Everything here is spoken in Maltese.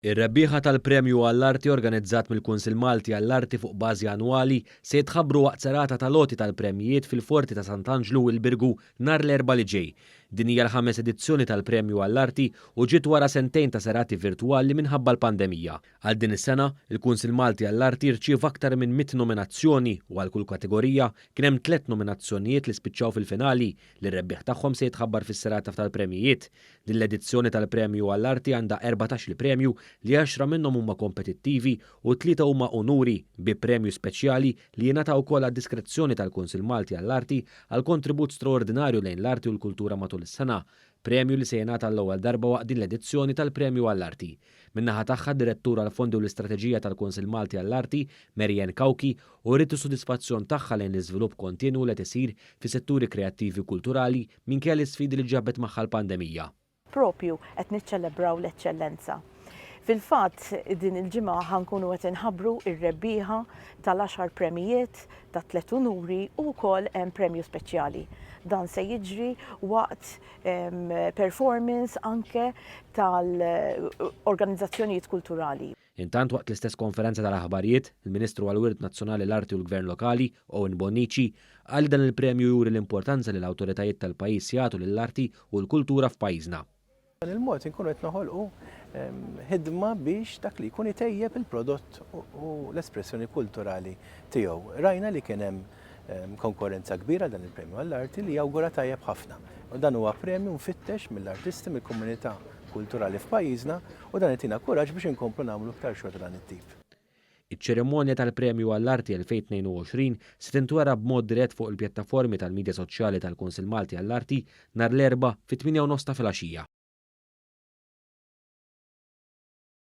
Ir-rebbieħa tal-Premju għall-Arti organizzat mill-Kunsill Malti għall-Arti fuq bażi annwali se jitħabbru waqt serata tal-għoti tal-premjijiet fil-Forti ta' Sant'Anġlu, il-Birgu, nhar l-Erbgħa li ġej. Din hija l-ħames edizzjoni tal-Premju għall-Arti u ġiet wara sentejn ta' serati virtwali minħabba l-pandemija. Għal din is-sena, il-Kunsill Malti għall-Arti rċieva aktar minn 100 nominazzjoni u għal kull kategorija kien hemm tlett nominazzjonijiet li spiċċaw fil-finali li r-rebbieħ tagħhom se jitħabbar fis-serata tal-premjijiet. Din l-edizzjoni tal-Premju għall-Arti għandha erbatax-il premju li għaxra minnhom huma kompetittivi u tlieta huma unuri bi premju speċjali li jingħata wkoll għad-diskrezzjoni tal-Kunsill Malti għall-Arti għal kontribut straordinarju lejn l-arti u l-kultura matul is-sena, premju li se jingħata għall-ewwel darba waqt din l-edizzjoni tal-Premju għall-Arti. Min-naħa tagħha d-Direttur għall-Fondi u l-Istrateġija tal-Kunsill Malti għall-Arti, Mary Ann Cauchi, uriet is-sodisfazzjon tagħha lejn l-iżvilupp kontinwu li qed isir fis-setturi kreattivi u kulturali minkejja l-isfidi li ġabet magħha l-pandemija. Proprju qed niċċelebraw l-eċċellenza. Fil-fatt, din il-ġimgħa ħa nkunu qed inħabbru r-rebbieħa tal-għaxar premijiet, tat-tliet unuri u wkoll hemm premju speċjali. Dan se jiġri waqt performance anke tal-organizzazzjonijiet kulturali. Intant waqt l-istess konferenza tal-aħbarijiet, il-Ministru għall-Wirt Nazzjonali, l-Arti u l-Gvern Lokali, Owen Bonnici, qal li dan il-premju juri l-importanza li l-awtoritajiet tal-pajjiż jagħtu lill-arti u l-kultura f'pajjiżna. B'dan il-mod inkunu qed noħolqu ħidma biex dak li jkun itejjeb il-prodott u l-espressjoni kulturali tiegħu. Rajna li kien hemm konkurrenza kbira dan il-premju għall-arti li jawgura tajjeb ħafna. U dan huwa premju mfittex mill-artisti mill-komunità kulturali f'pajjiżna u dan itina kuraġġ biex inkomplu nagħmlu iktar xogħol ta' dan it-tip. Iċ-ċerimonja tal-Premju għall-Arti 2022 se tintwera b'mod dirett fuq il-pjattaformi tal-midja soċjali tal-Kunsill Malti għall-Arti nhar l-Erbgħa fit-8 u nofs ta' filgħaxija.